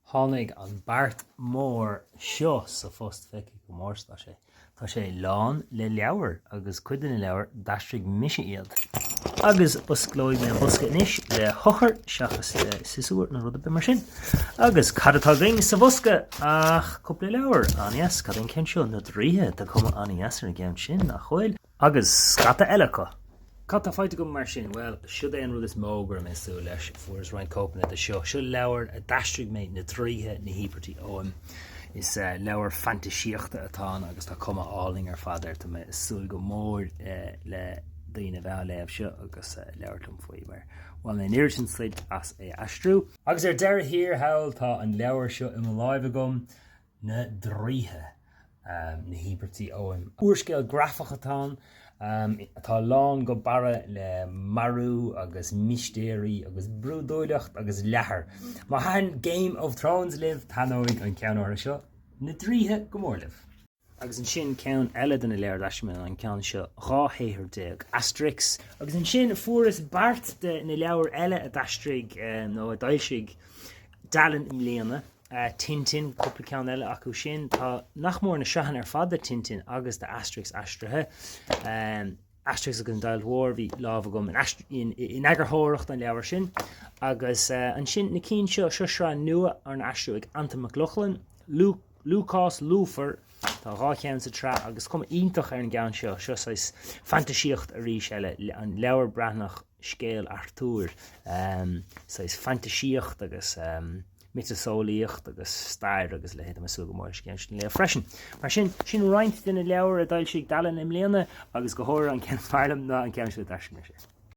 Tháinig an beart mór seo sa phost, féach cé chomh mór is atá sé. Tá sé lán le leabhair agus cuid de na leabhair d'aistrigh mise iad. Agus osclóidh mé an bosca anois le heochair seachas le siosúr nó rud ar bith mar sin. Agus cad atá againn sa bhosca ach cúpla leabhar. An-dheas. Cad é an ceann seo? Na Draoithe. Tá cuma an-dheas ar an gceann sin, nach bhfuil? Agus scata eile acu. Cad tá faighte agam mar sin? Bhuel, siod é an rud is mó go raibh mé ag súil leis. Fuaireas roinnt cóipeanna de seo. Seo leabhar a d'aistrigh mé, Na Draoithe, Na hÍobairtí Oghaim. Is leabhar fantaisíochta atá ann agus tá cuma álainn ar fad air. Tá mé ag súil go mór le daoine a bheith á léamh seo agus labhairt liom faoi mar bhain mé an oiread sin suilt as é a aistriú. Agus ar deireadh thiar thall tá an leabhar seo i mo láimh agam. Na Draoithe, Na hÍobairtí Oghaim. Úrscéal grafach atá ann, atá lán go barra le marú agus mistéirí agus brúidiúlacht agus leathar. Má thaitin Game of Thrones libh, taitneoidh an ceann áirithe seo, Na Draoithe, go mór libh. Agus ansin ceann eile de na leabhair a d'aistrigh mé ná an ceann seo, 12 shaothar Asterix. Agus ansin fuaireas beart de na leabhair eile a d'aistrigh nó a d'fhoilsigh Dalen i mbliana. Tintin, cúpla ceann eile acu sin. Tá nach mór na sraitheanna ar fad de Tintin agus de Asterix aistrithe. Asterix agus an Deighilt Mhór, bhí lámh agam in eagarthóireacht an leabhair sin. Agus ansin na cinn seo, seo sraith nua arna aistriú ag Antain Mac Lochlainn, Lúcás Lúfar, tá 2 cheann sa tsraith agus cuma iontach ar an gceann seo, seo saghas fantaisíocht arís eile, an leabhar Breatnach Scéal Artúir, saghas fantaisíocht agus miotaseolaíocht agus stair agus a leithéid. Tá mé ag súil go mór leis an gceann sin a léamh freisin. Mar sin, sin roinnt de na leabhair a d'fhoilsigh Dalen i mbliana agus go háirithe an ceann is fearr liom ná an ceann seo a d'aistrigh mise.